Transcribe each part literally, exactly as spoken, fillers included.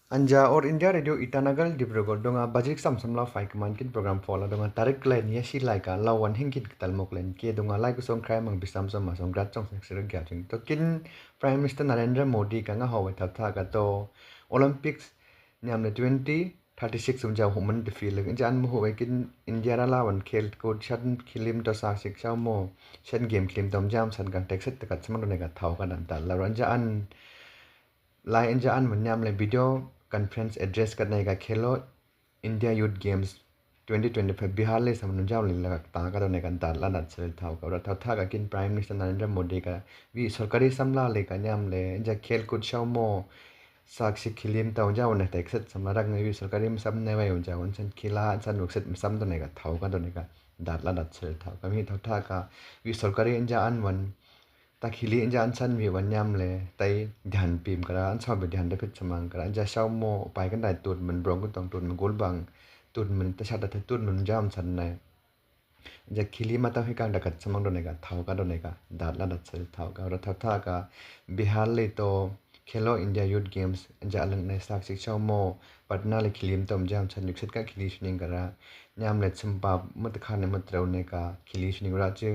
Anja All India Radio Itanagar Dibrugarh dungah bajik sam samla fai kman kin program fola dungah tarik len ya shi lai ka lawan hingkin ktal mok len ke dungah lai kusong krai mang bisam som ma song grat song sek sirek ya jing to kin Prime Minister Narendra Modi ka nga ho wai thau tha ka to Olympics niam le twenty thirty six um jau human de fil le ja an mu hu wai kin India ra lawan khel kut shan khilim to sa sik sau mo shan game khilim tom jam san kan tek set takat samang done ka thau ka dan tal la ran ja an lai ja an mun niam le video conference address ka nei ka Khelo India Youth Games twenty twenty-five Bihar le sam nun jam le la ka ta ka done ka dal la na sel thau ka ra thau tha ka kin Prime Minister Narendra Modi ka wi sorkari samla le ka niam le ja khel kut sau mo sak si khilim tau jau ne tek set samla rak ne wi sorkari sam ne wai un jau un san khila san nuk set sam done ka thau ka done ka dal la na sel thau ka mi thau tha ka wi sorkari ja an wan ta khili ja an san wi wan niam le tai dhyan pim kara an sau bi dhyan da phit samang kara ja sau mo pai kan dai tut mun brong tong tut mun gul bang tut mun ta sha da tut mun jam san ne ja khili ma tau hi kang da kat samang done ka thau ka done ka dal la da sel thau ka ra thau tha ka Bihar le to Khelo India Youth Games ja lang ne sak sik sau mo Patna le khilim tom jam san nuk set ka khili shuning kara niam le chumpa mut khan ne mut rau ne ka khili shuning ra chi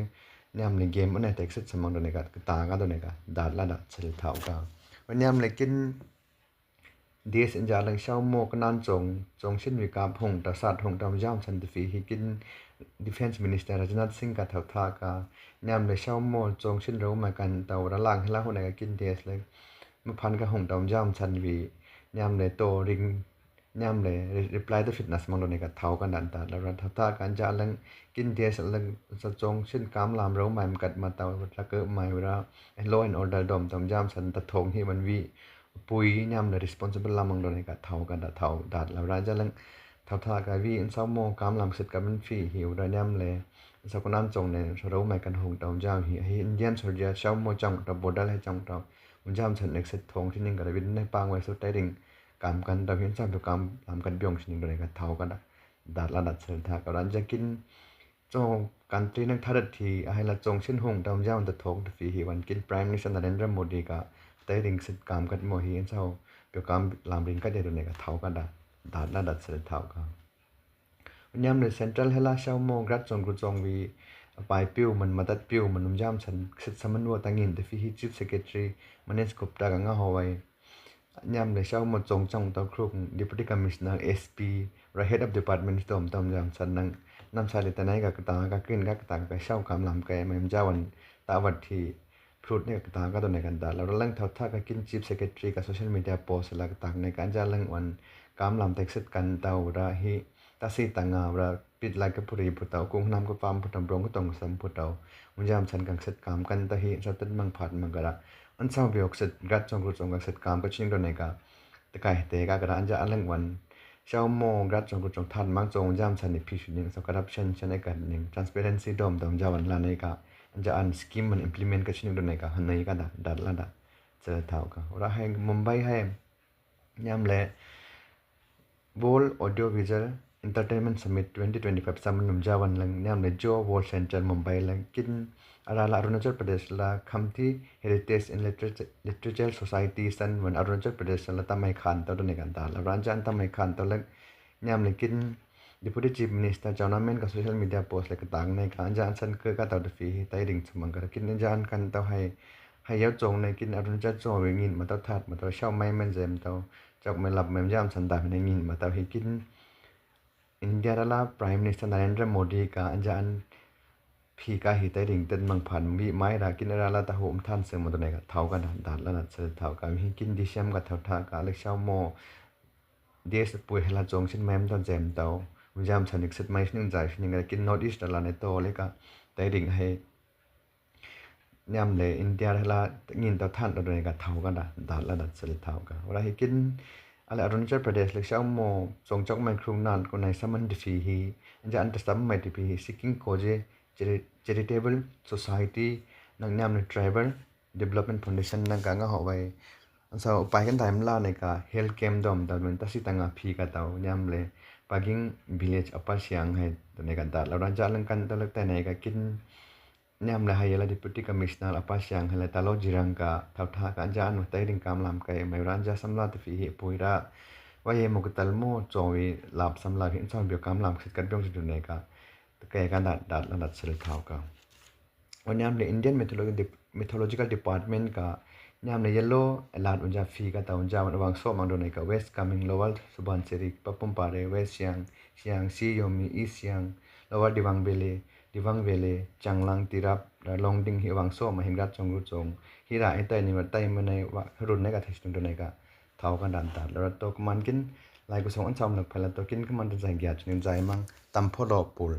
niam le game ne tek set samang done ka ta ka done ka dal la da sel thau ka niam le kin Des ja lang sau mo kanan chong chong sin wi kap hung ta sat hung ta jam san de fi hi kin Defense Minister Rajnath Singh ka thau tha ka niam le sau mo chong sin rau mai kan tau ra lang hila hune ka kin des le ma phan ka hung ta jam san wi niam le to ring niam le reply to fitness mang done ka thau ka dan ta la ran thau tha ka ja lang kin des lang sa chong sin kam lam rau mai kat ma tau ra ke mai ra law and order dom tom jam san ta thong hi man wi pui niam le responsible lamang done ka thau ka da thau dat la ra ja lang thau tha ka wi in sau mo kam lam sit ka min fi hi ra niam le sau kanan chong ne sau rau mai kan hung tau jam hi hi Indian soldier sau mo chang tau border le chang tau un jam san exit thong sining ka da win ne pang wai su tai ring kam kan tau hin sam tu kam lam kan biong sining done ka thau ka da dat la dat sel tha ka ran ja kin Chong country nang thadat hi a hai la chong sin hung dam jam da thok da fi hi wan kin Prime Minister Narendra Modi ka tai ring sit kam kat mo hi in sau pio kam lam ring kat ya ne ka thau ka da dat la dat sel thau ka niam le central hela sau mo grat chong ku chong wi pai piu man matat piu man um jam san sit saman wo tangin da fi hi Chief Secretary Manish Gupta ka nga ho wai niam le sau mo chong chong tau kruk Deputy Commissioner S P ra head of department tom tom jam san nang nam sa le tanai ka kata ka kin ka kata ka sau kam lam ka mai jawan ta wat hi prut ne ka kata ka to ne kan da la lang thau tha ka kin Chief Secretary ka social media post la kata ne ka ja lang wan kam lam tek set kan tau ra hi ta si ta nga ra pit lai ka puri putau kung nam ka pam putau brong ka tong sam putau un jam san kan set kam kan ta hi sa tet mang phat mang ka ra an sau biok set grat chong ku chong ka set kam ka ching do ne ka ta kai te ka ka ra an ja an lang wan sau mo grat chong ku chong than mang chong jam san ni phi shuning sau corruption chan e ka ning transparency dom dom ja wan la ne ka an ja an scheme man implement ka ching do ne ka han ne ka da dat la da sel thau ka ra hai Mumbai hai niam le World Audio Visual Entertainment Summit twenty twenty-five sam num jawan lang niam le Jio World Center Mumbai lang kin ara la Arunachal Pradesh la Khamti Heritage and Literature, Literature Society san wan Arunachal Pradesh la tamai khan tau done kan ta la ran jan tamai khan tau lang niam le kin Deputy Chief Minister Chowna Mein ka social media post le ka tang ne ka jan san ke ka tau da fi hi tai ring chumang ka kin jan kan tau hai hai yau chong ne kin Arunachal chong wi ngin ma tau that ma tau sau mai men jem tau chok mai lap mai jam san da ne ngin ma tau hi kin India ra la Prime Minister Narendra Modi ka an ja an phi ka hi tai ring tet mang phan mi mai ra kin ra la ta hum than se mo to ne ka thau ka da dat la na se thau ka hi kin di siam ka thau tha ka le sau mo des pui hela chong sin mai am tau jem tau jam san ik set mai sin jai sin ka kin North East la ne to le ka tai ring hai niam le India hela ngin tau than do ne ka thau ka da dat la dat sel thau ka ra hi kin ale Arunachal Pradesh le sau mo chong chok mai krung nan ko nai saman di fi hi ja an ta sam mai di fi hi Siking Koje Chari- Charitable Society nang niam le Tribal Development Foundation nang ka nga ho wai an sau pai kan daim la ne ka health camp dom dom men ta si ta nga phi ka tau niam le Paging Village Upper Siang hai do ne ka dat la ran ja lang kan tau le tai ne ka kin niam le hai la Deputy Commissioner Upper Siang hai la talo jirang ka thau tha ka ja an tai ring kam lam kai mai ran ja samla ta fi hi pui ra Wayei mo katal mo chong wi lap sam lap hin chong bio kam lam ksit kat biong si tu ne ka. Te ka ka dat dat la dat sil thao ka. O niam le Indian Mythology Dep- Mythological Department ka niam le yellow elat unja fi ka ta unja wan wang so mang do ne ka West Kameng, Lower Subansiri, Papum Pare, West Siang, Siang, Si Yomi, East Siang, Lower Dibang Valley, Dibang Valley, Changlang, Tirap, da Longding hi wang so ma him rat chong ru chong. Hi ra hi tai ni wa tai ma ne wa run ne ka this tung do ne ka. Thao ka dan tat lo ra to kman kin lai ku song an cham lak phala to kin kman dan zai gia chun zai mang tam pho lo pul.